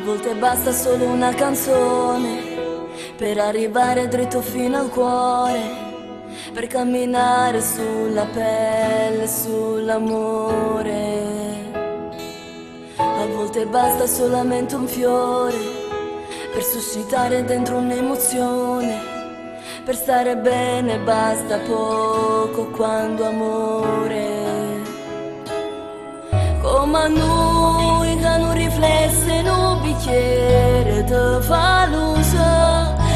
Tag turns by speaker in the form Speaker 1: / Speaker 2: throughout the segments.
Speaker 1: Volte basta solo una canzone per arrivare dritto fino al cuore, per camminare sulla pelle, sull'amore. A volte basta solamente un fiore per suscitare dentro un'emozione. Per stare bene basta poco quando amore. Come a noi che non riflesse in un bicchiere ti fa luce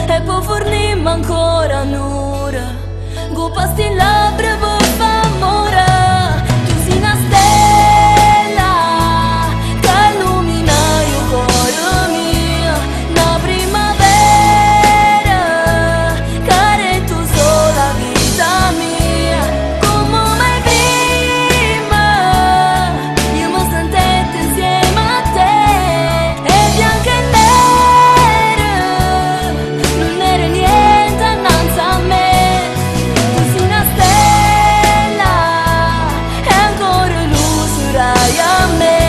Speaker 1: e poi fornirmi ancora un'ora. Con sti labbra per fa amore. Tu sei una stella che illumina il cuore mio, una primavera che tu sola vita mia. Come mai prima io mi sentette insieme a te e bianco e nero non era niente innanzi a me. Tu sei una stella e ancora luce dai a me.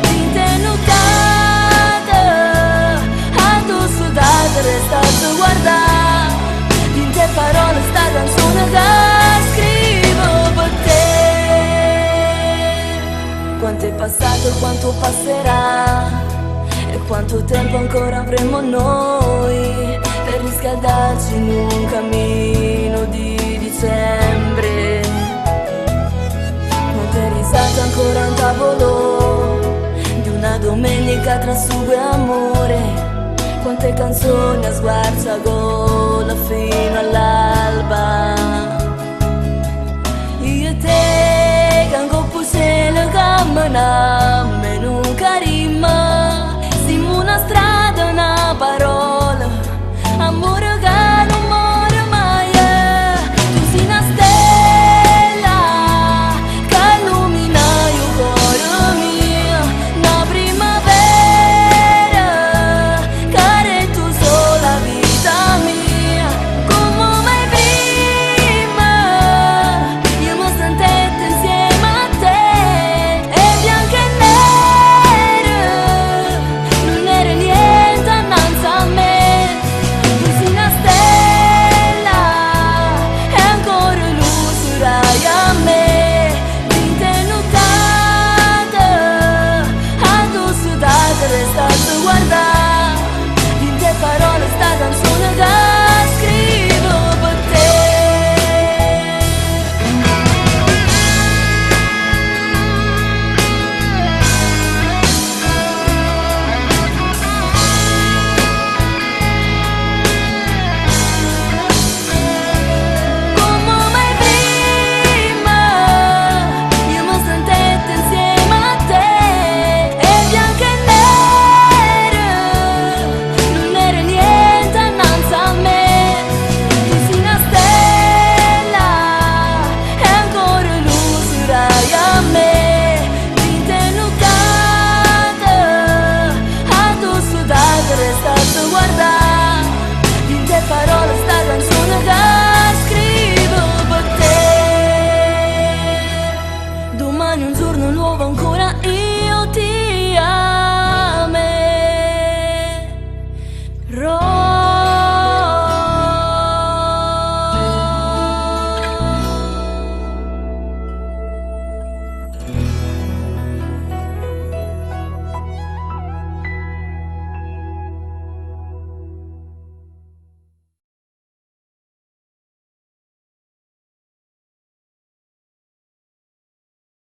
Speaker 1: Dint' nottata a tu sudata resta a guardare. Dint' parole sta canzone che scrivo per te. Quanto è passato e quanto passerà e quanto tempo ancora avremo noi per riscaldarci in un cammino di dicembre. Quante risate ancora un tavolo di una domenica tra sugo e amore. Quante canzoni a sguarciagola fino all'alba. Io e te che ancora possiamo camminare, non carezza.